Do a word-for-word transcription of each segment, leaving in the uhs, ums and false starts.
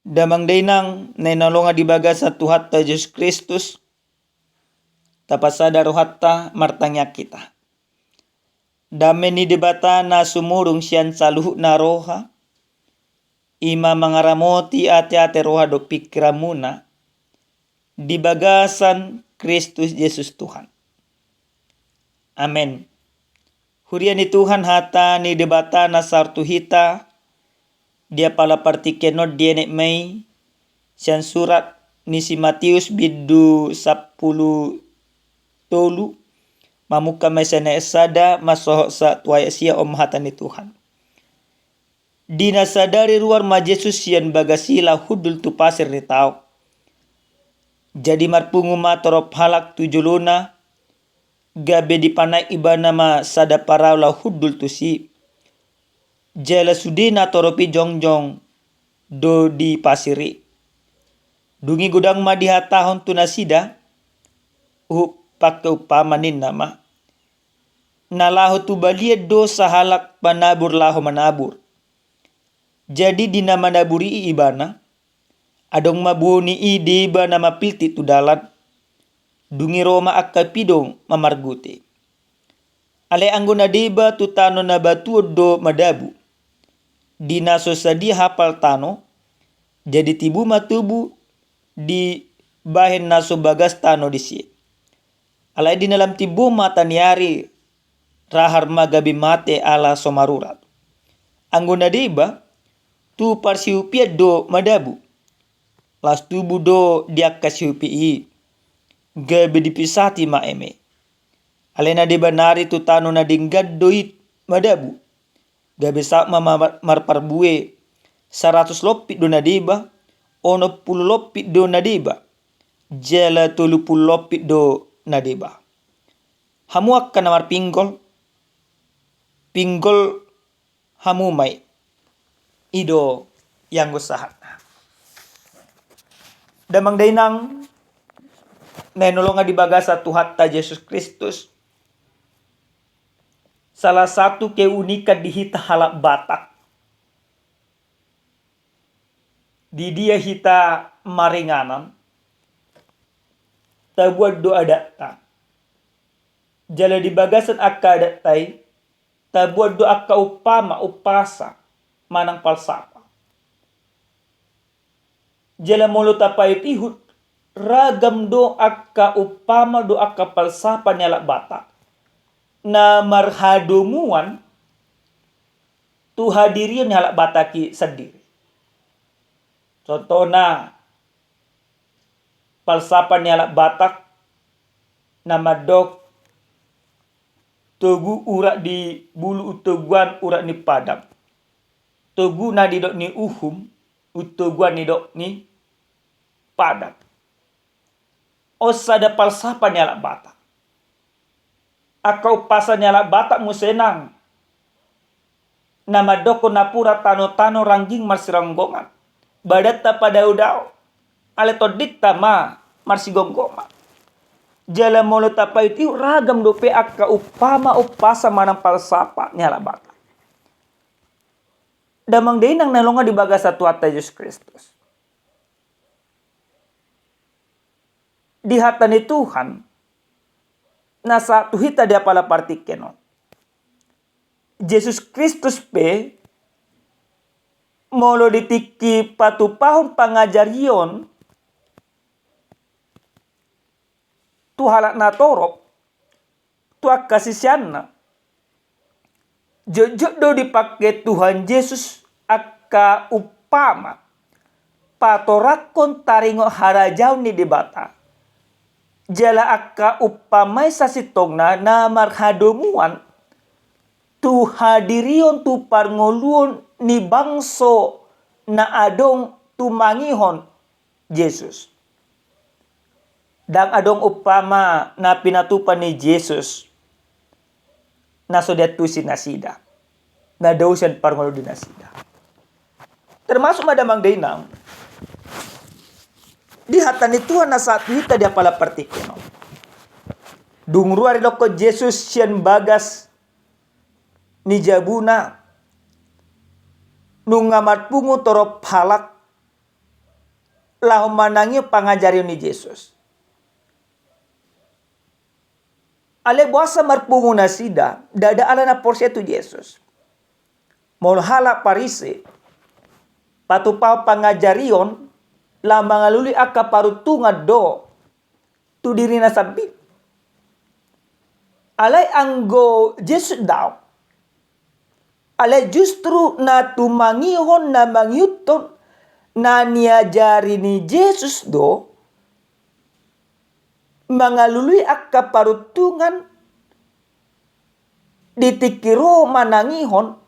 Damang dainang na hinaholongan di bagasan Tuhanta Jesus Kristus, tapasada rohanta martangiang hita. Dame ni Debata na sumurung sian saluhutna roha, i ma mangaramoti ateate roha dohot pingkiranmuna di bagasan Kristus Jesus Tuhan. Amen. Huria ni Tuhan, hata ni Debata na saor tu hita di apala partingkian on dienet ma i sian surat ni si Matius bindu sampulu tolu, mamungka ma i sian ayat sada mansohot sa tu ayat sia. On ma hata ni Tuhan. Di na sadari ruar ma Jesus sian bagas i laho hundul tu pasir ni tao. Jadi marpungu ma torop halak tu jolona, gabe dipanaek ibana ma sada parau laho hundul tusi. Jala sude natorop i jongjong do di pasir i. Dung i godang ma dihatahon tu nasida, uhum, pangke umpama, ninna ma: Na laho tu balian do sahalak panabur laho manabur. Jadi di na manabur i ibana, adong ma boni i deba na mapiltik tu dalan. Dung i ro ma angka pidong mamargute. Alai anggo na deba tu tano na batuon do madabu, di na so sadia hapal tano, jadi timbo ma tubu dibahen na so bagas tano disi. Alai di na lam timbo mata ni ari, rahar ma gabe mate ala so marurat. Anggo na deba, tu parsiupian do madabu, laos tubu do di angka siupi i, gabe dipisati ma eme. Alai na deba nari tu tano na denggan do i madabu, gabe saut ma mar-, marparbue. Saratus lompit do na deba, onom pulu lompit do na deba, jala tolu pulu lompit do na deba. Hamu angka na marpinggol, pinggol hamu ma i. I do ianggo sahatna. Damang dainang na hinaholongan di bagasan Tuhanta Jesus Kristus, salah satu keunikan di hita halak Batak, di dia hita maringanan, taboan do adatta. Jala di bagasan angka adatta i, taboan do angka umpama, umpasa manang palsapa. Jala molo tapaihutihut, ragam do angka umpama dohot angka palsapa ni halak Batak na marhadomuan tu hadirion ni halak Batak i sandiri. Contohna, palsapa ni halak Batak na mandok: Togu urat ni bulu, untoguan urat ni padang. Togu na nidok ni uhum, untoguan nidok ni padang. On sada palsapa ni halak Batak. Angka umpasa ni halak Batak muse nang na mandokkon napuran tanotano rangging marsironggongan, badanta padaodao, alai tondinta ma marsigomgoman. Jala molo tapaihutihut, ragam dope angka umpama, umpasa manang palsapa ni halak Batak. Damang dainang na hinaholongan di bagasan Tuhanta Jesus Kristus, di hata ni Tuhan na sahat tu hita di apala partingkian on, Jesus Kristus pe, molo di tingki patupahon pangajarion tu halak natorop, tu angka siseanna, jotjot do dipangke Tuhan Jesus angka umpama patorangkon taringot harajaon ni Debata. Jala angka umpama i sasintongna na marhadomuan tu hadirion, tu parngoluon ni bangso na adong tumangihon Jesus. Ndang adong umpama na pinatupa ni Jesus na so diantusi nasida, na dao sian parngoluon ni nasida. Termasuk ma damang dainang di hata ni Tuhan na sahat tu hita di apala partingkian on. Dung ruar didokkon Jesus sian bagas ni jabuna, nunga marpungu torop halak, laho manangihon pangajarion ni Jesus. Alai boasa marpungu nasida? Ndada ala na porsea tu Jesus. Molo halak Parise, patupahon pangajarion, laho mangalului angka paruntungan do tu dirina sambing. Alai anggo Jesus daong. Alai justru na tumangihon, na mangihuthon na niajari ni Jesus do mangalului angka paruntungan di tingki ro manangihon,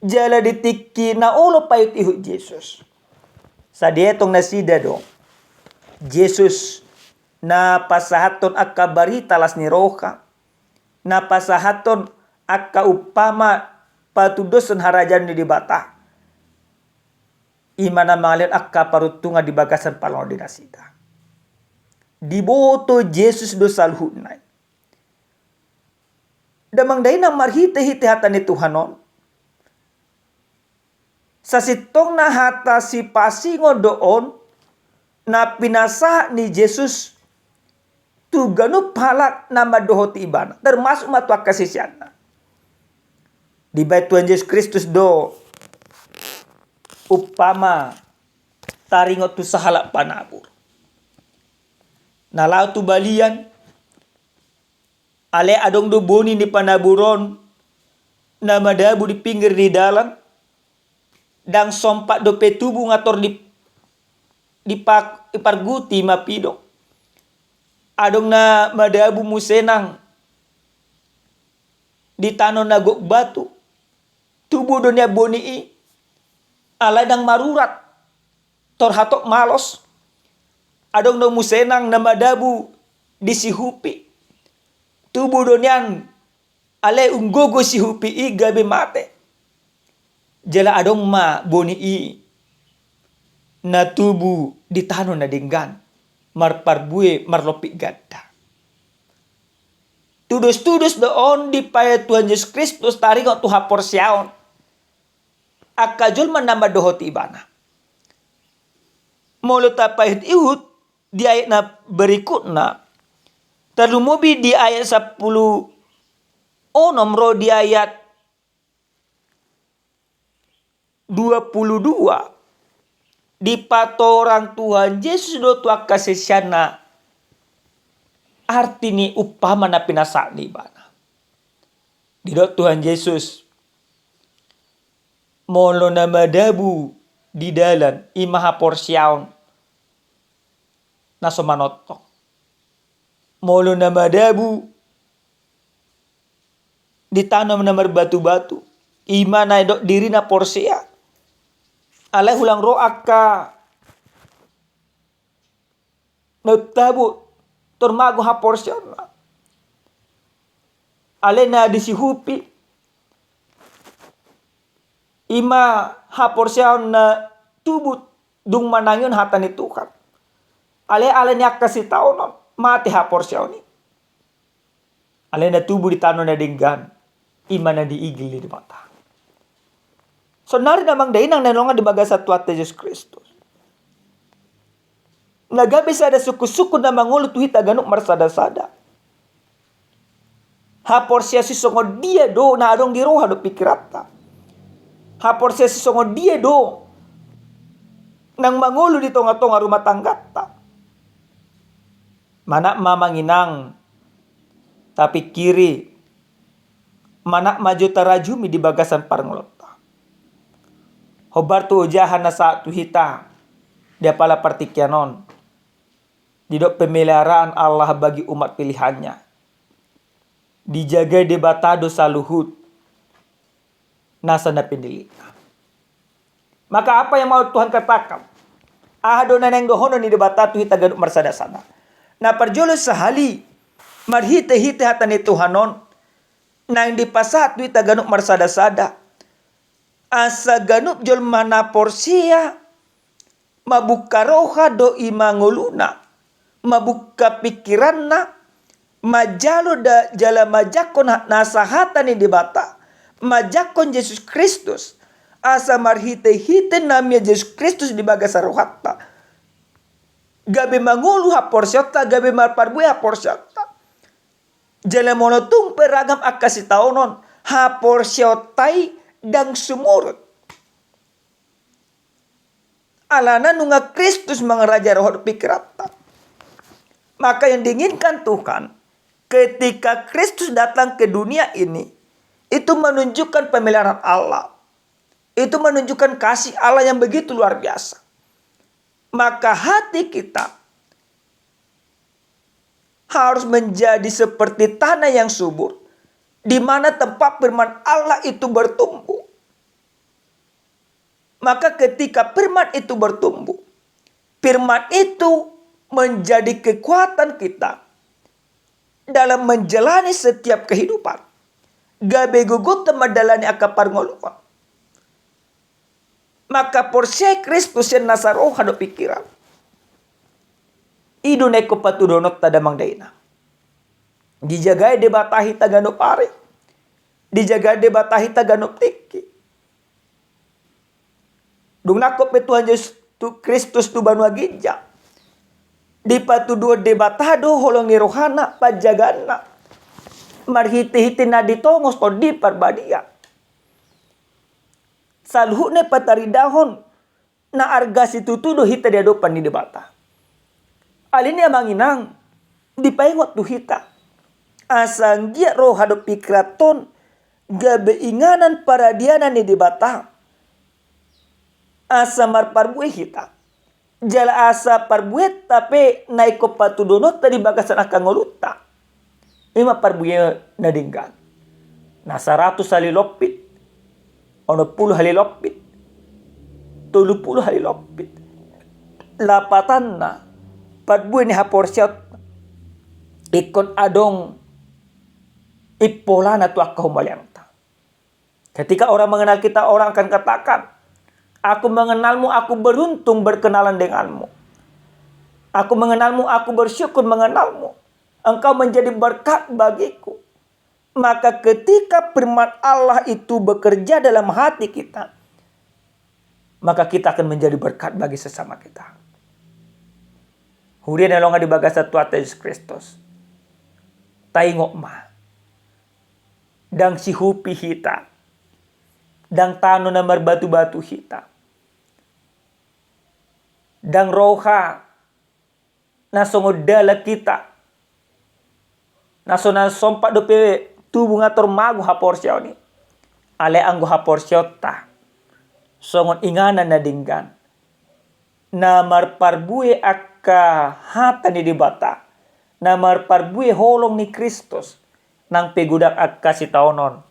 jala di tingki na olo paihutihut Jesus. Sai dietong nasida do Jesus na pasahathon angka barita las ni roha, na pasahathon angka umpama patundoshon harajaon ni Debata. I ma na mangalehon angka paruntungan di bagasan parngoluon ni nasida. Diboto Jesus do saluhutna i. Damang dainang, marhitehite hata ni Tuhan on, sasintongna hata sipasingot do on na pinasahat ni Jesus tu ganup halak na mandohoti Ibana, termasuk ma tu angka siseanna. Dibahen Tuhan Jesus Kristus do umpama taringot tu sahalak panabur na laho tu balian. Alai adong do boni ni panabur on na madabu di pinggir ni dalan, ndang sompat dope tubu nga tor di, di pa-, diparguti mapidong. Adong na madabu muse nang di tano na gok batu. Tubu do nian boni i, alai ndang marurat, tor hatop malos. Adong do muse nang na madabu di sihupi. Tubu do nian, alai umgogo sihupi i gabe mate. Jala adong ma boni i na tubu di tano na denggan, marparbue marlompit ganda. Tudostudos do on dipaihut Tuhan Jesus Kristus taringot tu haporseaon angka jolma na mandohoti Ibana. Molo tapaihutihut di ayat na berikutna, tarlumobi di ayat sampulu onom ro di ayat dua pulu dua, dipatorang Tuhan Jesus do tu angka siseanna arti ni umpama na pinasahat ni Ibana. Didok Tuhan Jesus, molo na madabu di dalan, i ma haporseaon na so manongtong. Molo na madabu di tano na marbatu-batu, i ma na didok dirina porsea. Alai hulang ro angka na umtabu, tor mago haporseaonna. Alai na di sihupi, i ma haporseaon na tubu dung manangihon hata ni Tuhan. Alai ala ni angka sitaonon, mate haporseaon i. Alai na tubu di tano na denggan, i ma na diigil ni Debata. Saonari damang dainang na hinaholongan di bagasan Tuhanta Jesus Kristus, na gabe sada sungkunsungkun na mangolu tu hita ganup marsada-sada. Haporseaon sisongon dia do na adong di roha dohot pikiranta? Haporseaon sisongon dia do naung mangolu di tongatonga rumah tangganta? Manat ma, amang inang, tapingkiri, manat ma jo tarajumi di bagasan parngoluonta. Hombar tu ojahan na sahat tu hita di apala partingkian on. Didok pemeliharaan Allah bagi umat pilihan-Nya. Dijaga Debata do saluhut nasa na pinillitna. Maka apa yang mau Tuhan katakan? Aha do na naeng dohonon ni Debata tu hita ganup marsada-sada? Na parjolo sahali, marhite-hite hata ni Tuhan on naeng dipasahat tu hita ganup marsada-sada, asa ganup jolma na porsea mabungka roha dohot i ma ngoluna, mabungka pingkiranna, manjalo da jala manjangkon ha-, nasa hata ni Debata, manjangkon Jesus Kristus, asa marhite-hite na mian Jesus Kristus di bagasan rohanta, gabe mangolu haporseaonta, gabe marparbue haporseaonta. Jala molo tung pe ragam angka sitaonon, haporseaonta i ndang sumurut. Alana nunga Kristus mangarajai roha dohot pikiranta. Maka yang diinginkan Tuhan, ketika Kristus datang ke dunia ini, itu menunjukkan pemeliharaan Allah. Itu menunjukkan kasih Allah yang begitu luar biasa. Maka hati kita harus menjadi seperti tanah yang subur, di mana tempat firman Allah itu bertumbuh. Maka ketika firman itu bertumbuh, firman itu menjadi kekuatan kita dalam menjalani setiap kehidupan. Gabe gogonta mandalani angka parngoluan. Maka porsea Kristus sian nasa roha dohot pikiran. I do na ingkon patuduhononta damang dainang. Dijagai Debata hita ganup ari. Dijagai Debata hita ganup tingki. Dung nangkok pe Tuhan Jesus tu Kristus tu banua ginjang, dipatuduhon Debata do holong ni rohana, panjagaanna. Marhitehite na ditongos Tondi Parbadia. Saluhutna patarindahon na arga situtu do hita di adopan ni Debata. Alani i amang inang, dipaingot tu hita, asa anggiat roha dohot pikiranta on gabe inganan paradianan ni Debata, asa marparbue hita. Jala asa parbuenta pe na ingkon patuduhononta di bagasan angka ngolunta. I ma parbue na denggan. Na saratus hali lompit, onom pulu hali lompit, tolu pulu hali lompit. Lapatanna, parbue ni haporseaon ingkon adong impolana tu angka humaliangta. Ketika orang mengenal kita, orang akan katakan, "Aku mengenalmu, aku beruntung berkenalan denganmu. Aku mengenalmu, aku bersyukur mengenalmu. Engkau menjadi berkat bagiku." Maka ketika firman Allah itu bekerja dalam hati kita, maka kita akan menjadi berkat bagi sesama kita. Huria na hinaholongan di bagasan Tuhanta Jesus Kristus, taingot ma, ndang sihupi hita, ndang tano na marbatu-batu hita, ndang roha na songon dalan hita, na so na sompat dope tubu nga tor mago haporseaon i. Alai anggo haporseaonta songon inganan na denggan, na marparbue angka hata ni Debata, na marparbue holong ni Kristus, nang pe godang angka sitaonon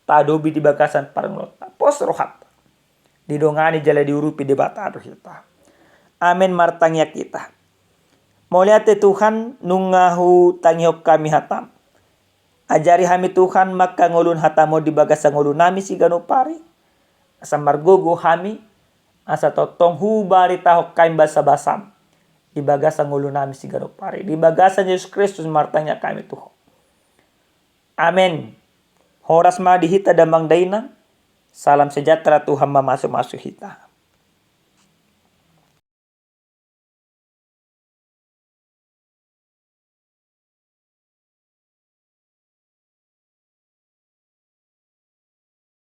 taadopi di bagasan parngoluonta. Pos rohanta. Didongani jala diurupi Debata do hita. Amen. Martangiang hita. Mauliate Tuhan, nunga hutangihon hami hatam. Ajari hami Tuhan mangkangoluhon hatam on di bagasan ngolunami siganup ari. Asa margogo hami, asa tongtong hubaritahon hami basabasam di bagasan ngolunami siganup ari. Di bagasan Jesus Kristus martangiang hami Tuhan. Amen. Horas ma di hita damang dainang. Salam sejahtera Tuhan mamasumasu hita.